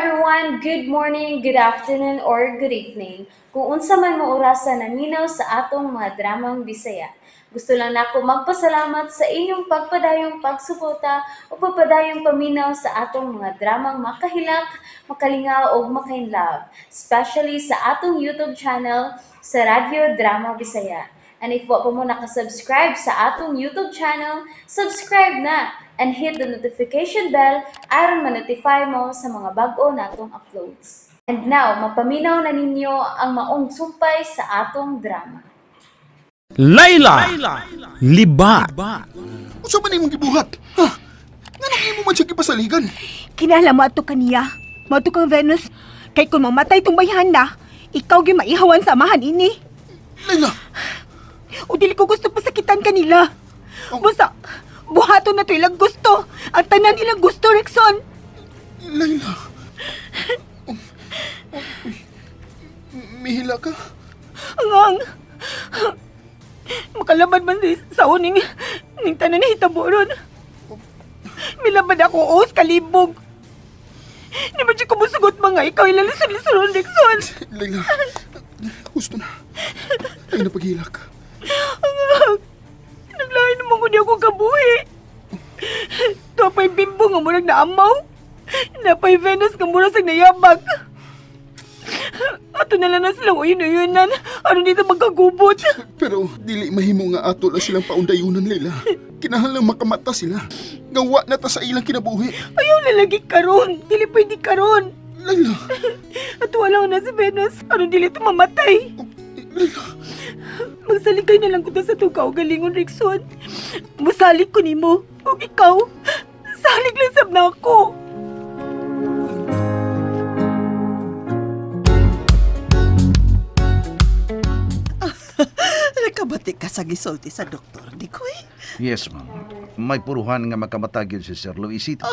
everyone! Good morning, good afternoon, or good evening. Kung unsa man mo orasa naminaw sa atong mga dramang Bisaya. Gusto lang nako magpasalamat sa inyong pagpadayong pagsuporta o pagpadayong paminaw sa atong mga dramang makahilak, makalingaw o makainlove, especially sa atong YouTube channel sa Radyo Drama Bisaya. And if wa pa mo nakasubscribe sa atong YouTube channel, subscribe na and hit the notification bell aron ma-notify mo sa mga bag-o natong uploads. And now, mapaminaw na ninyo ang maong sumpay sa atong drama. Layla Liba. Unsa man imong gibuhat? Ha? Nganong imo man siya gipasaligan? Kinahanglan mo ato kaniya. Moadto kang Venus. Kay kung mamatay tong bayhan na, ikaw gyud maihawan sa amahan ini. Layla, O dili ko gusto pasakitan kanila. Oh. Basta, buhaton na to ilang gusto. Ang tanan ilang gusto, Rexon. Layla. Oh, oh, uy. Mihila ka? Angang. Makalaban man si sa uning ning tanan na hitabo ron. Milabad ako os kalibog. Di ba siya kumusugot mga ikaw ilalusod-lusod, Rexon? Layla, gusto na. Ay na paghilak. Angang. Naglain naman ko niya akong kabuhi. Napay bimbo nga murag naamaw. Napay Venus nga murag sa nayabag. Ato na lang na silang uyun-uyunan. Ano dito magkagubot? Pero dili mahimo nga ato lang silang paundayunan, Layla. Kinahanglan makamata sila. Nga wa na ta sa ilang kinabuhi. Ayaw na lagi karon. Dili pwede karon. Layla, Ato wala na si Venus. Ano dili ito mamatay? oh, Layla. Magsalikay na lang ko ta sa tugaw galingon, Rixon. Musalig ko nimo. Ug ikaw, salig lang sab na ako. Nakabati ka sa gisulti sa doktor, di ko eh. Yes, ma'am. May puruhan nga makamatag yun si Sir Luisito.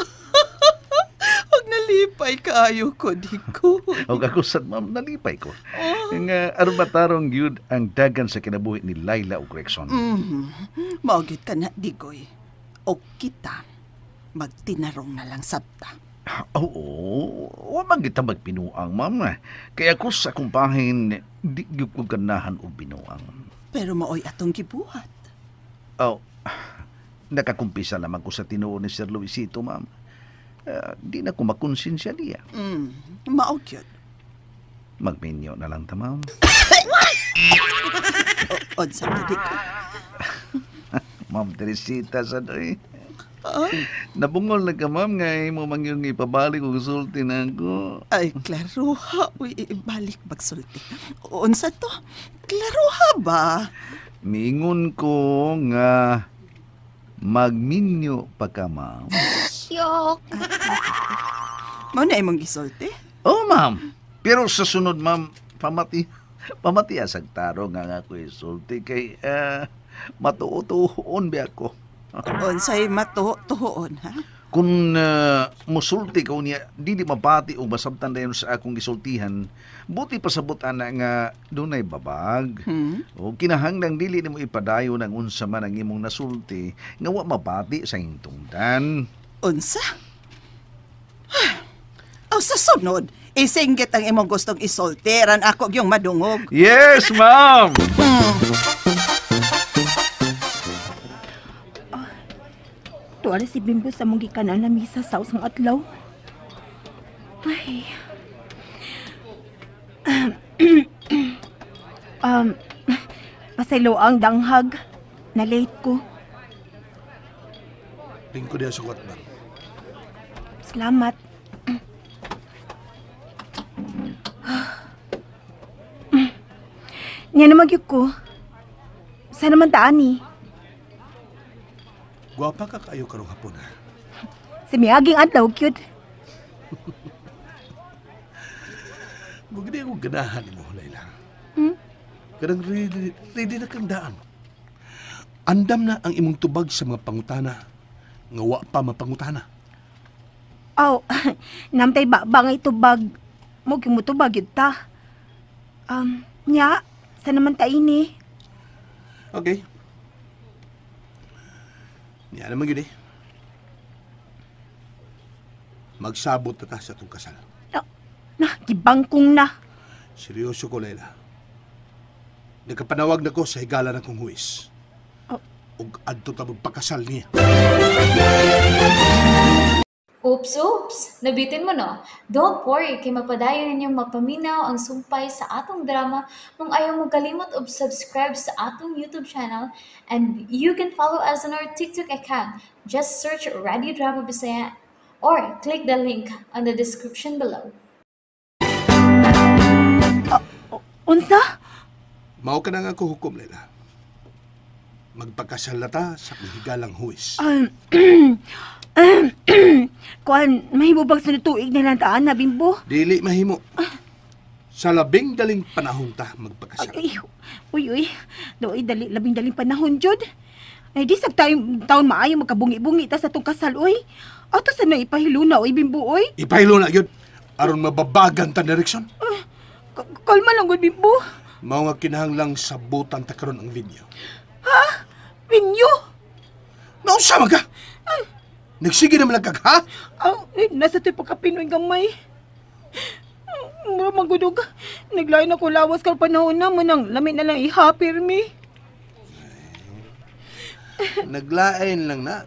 Huwag nalipay kaayo ko, di ko. O ako sad, ma'am, nalipay ko. Nga aron matarong yun ang dagan sa kinabuhi ni Laila ug Rexon. Maugit ka na, Digoy. O kita, magtinarong na lang sabta. Oo, wa man kita magpinuang, ma'am. Kaya ako sa akong bahin, di gyud ko ganahan og binuang. Pero maoy atong gibuhat. Oh, nakakumpisa naman ko sa tinuod ni Sir Luisito, ma'am. Di na ko makonsensya niya. Mao gyud. Magminyo na lang ta, ma'am. Unsa to, Digoy? Ma'am Teresita sa doy. Nabungol na ka, ma'am, nga imo man yung ipabalik og sulti na ako. Ay, klaro ha. Uy, ibalik magsulti. Unsa to? Klaro ha ba? Miingon ko nga magminyo pa ka, ma'am. Mao na imong gisulti? Oh, ma'am. Pero sa sunod, ma'am, pamati asag taro nga ako isulti kay matuo-tuon ba ako. Unsay matuo-tuon, ha? Kung musulti ko niya, dili mabati o masabtan dayon sa akong gisultihan, buti pasabot ana nga dunay babag. O kinahanglang dili nimo ipadayon ang unsa man ang imong nasulti nga wa mabati sa hintungdan. Unsa? O sa sunod, isinggit ang imong gustong isulti, ran ako yung madungog. Yes, ma'am. Tuwara si Bimbo sa mong gikanan na misa sa usang adlaw. Ay. Pasaylo ang danghag. Na-late ko. Lingko diya sa kwatman. Salamat. Nga na magyug ko. Sana man taan eh. Gwapa ka kayo karong hapon ha. Sa miaging adlaw, cute. Mugdi akong ganahan mo, Layla. Kanang ready na kang daan. Andam na ang imong tubag sa mga pangutana. Nga wa pa mapangutana. Aw, namtay ba ba nga itubag? Mo gyud mo tubag yun ta. Nya, sa naman ta ini? Okay. Niya naman yun eh. Magsabot na ta sa itong kasal. Na, gibangkong na. Seryoso ko, Layla. Nagkapanawag na ko sa higala na kong huwis. Oh. Ug adto ta magpakasal niya. Oops, oops! Nabitin mo, no? Don't worry, kay mapadayon ninyong mapaminaw ang sumpay sa atong drama kung ayaw mo kalimot og subscribe sa atong YouTube channel, and you can follow us on our TikTok account. Just search Radio Drama Bisaya or click the link on the description below. Unsa? Mao ka na nga ko hukom, Layla. Magpakasal na ta sa higalang huwis. Kuan, mahimo bang sunod tuig na lang taan na, Bimbo? Dili mahimo. Sa labing daling panahon ta magpakasal. Ay, uy, uy. Doy, dali, labing daling panahon, jud. Ay, di sab tayong taon maayo magkabungi-bungi ta sa tong kasal, uy. Ato sa na ipahiluna, uy, Bimbo, uy. Ipahilo na yun. Aron mababagan ta direksyon. Kalma lang, gud, Bimbo. Mao nga kinahanglang sabutan ta karon ang video. Ha? Venue? Naunsa man ka? Nagsige naman lang kag, ha? Ay, nasa to'y pagkapinoy gamay. Mura magudog. Naglain ako lawas kar panahon na manang lami na lang ihapir mi. Naglain lang na.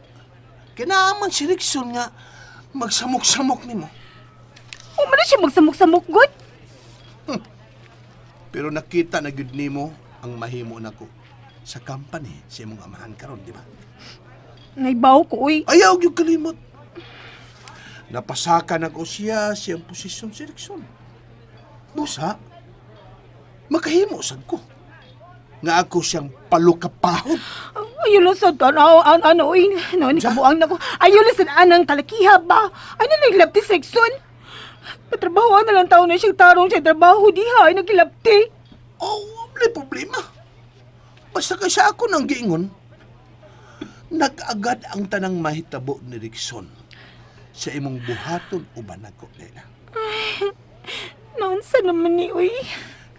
Kinaaman si Rickson nga magsamok-samok nimo. O man na siya magsamok-samok, god. Pero nakita na gyud nimo ang mahimo nako sa company sa imong amahan karon, di ba? Naibaw ko, uy. Ayaw gyud kalimot. Napasaka na ko siya siyang posisyon si Rickson. Busa, makahimo sad ko. Nga ako siyang palukapahon. Ayaw lang sa ano, ano, uy. Ano, nikabuang na ko. Ayaw lang sa anang kalakiha ba? Ano naglapti si Rickson? Patrabahoan na lang tao na siyang tarong siyang trabaho diha. Ay nagilapti. Oh, wala problema. Basta kasi ako nang giingon, nag-agad ang tanang mahitabo ni Rickson sa imong buhaton uban ako, Layla. Ay, naunsa naman ni, uy.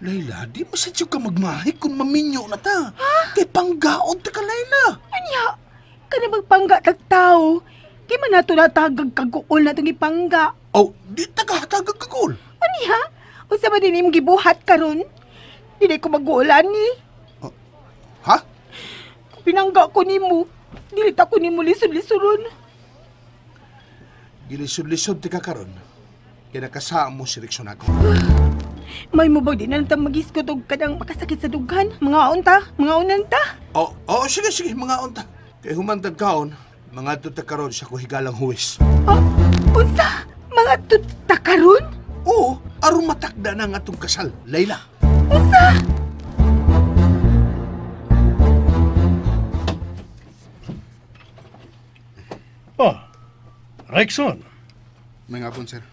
Layla, di masadyo ka magmahi kung maminyo na ta. Ha? Kay panggaon ta ka, Layla. Anya, ka na magpangga tag tao. Kay man nato natagag kaguol na itong ipangga. Oh, di taga-hatagag kaguol. Anya, unsa ba din imong gibuhat karon? Dili ko mag-uulan ni. Oh, ha? Pinangga ko nimo. Dili ta ko nimo lisod-lisoron. Gilisod-lisod ti ka karon. Kaya nakasama mo si Rickson ako. May mo ba di na lang magiskot og kadang makasakit sa dughan? Mga unta, mga unan ta. Oh, oh, sige, sige, mga unta. Kay humantag kaon, mga tuta karon sa kuhigalang huwis. Oh, unsa? Mga tuta karon? Oo, aron matakda na ang atong kasal, Layla. Unsa? Oh, Rexon. May ngapon, sir.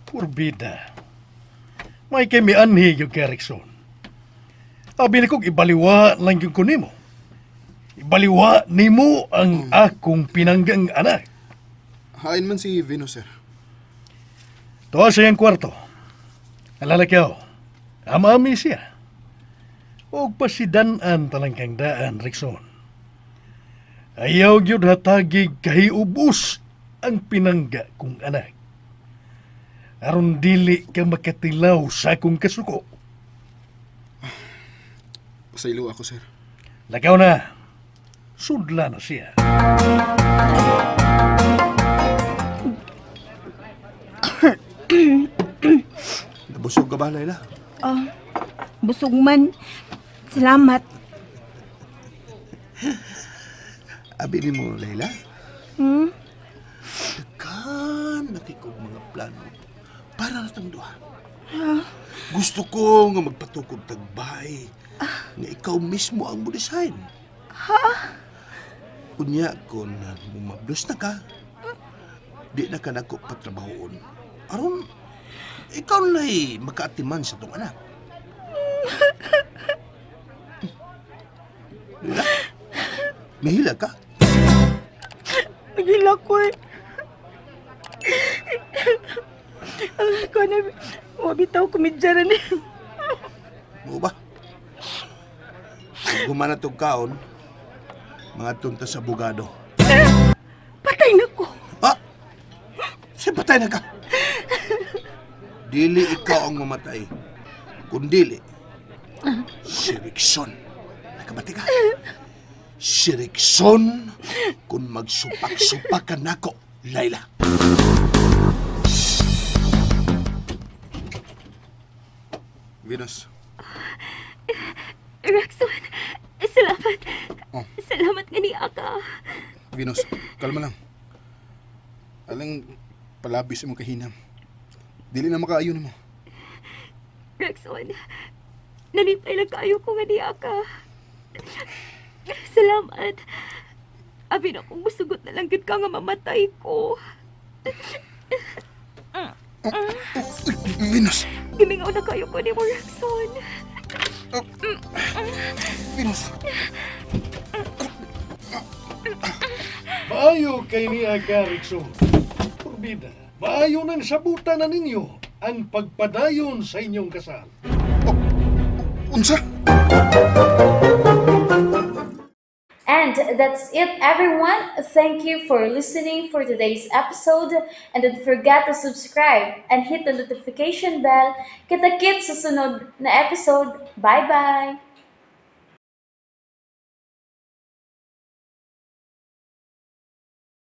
Purbida. May kay mianhi yung kay Rexon. Abi kong ibaliwa lang yung kunimo. Ibaliwa nimo ang akong pinanggang anak. Hain man si Vino, sir. Tuwa sa iyang kwarto. Alalakaw. Amami siya. Og pasidanan talangkang daan, Rexon. Ayaw gyud hatagig kahiubos ang pinangga kong anak. Aron dili ka makatilaw sa akong kasuko. Pasaylo ako, sir. Lakaw na. Sudla na siya. Nabusog ka ba, Layla? Busog man. Salamat. Abi ni mo, Layla? Hmm? Daghan nakikog mga plano para na itong duha. Gusto ko nga magpatukod tagbay nga ikaw mismo ang mo-design. Ha? Unya, kung mumablos na ka, di na ka nako patrabahoon. Aron, ikaw na'y makaatiman sa tong anak. Layla, nahila ka? Nahila ko eh. Ako na, mabitaw kumidyaran eh. Mo ba? Kung gumana itong kaon, mga tunta sa bugado. Patay na ko. Ah! Mamatay na ka. Dili ikaw ang mamatay. Kundili, si Rickson. Nakabati ka? Si Rickson, kung magsupak-supak ka nako, Layla. Venus. Rexon, salamat. Oh. Salamat nga ni Aka. Venus, kalma lang. Alang palabis imong kahinam. Dili na makaayo nimo. Rexon, nalipay lang kaayo ko nga ni Aka. Salamat. Abi na kung musugot na lang gid ka nga mamatay ko. Venus! Gimingaw na kayo ko ni mo, Rexon. Venus! Maayo kay niya ka, Rikson. Purbida, maayo nang sabutan na ninyo ang pagpadayon sa inyong kasal. Unsa? And that's it, everyone. Thank you for listening for today's episode. And don't forget to subscribe and hit the notification bell. Kita-kits sa sunod na episode. Bye-bye!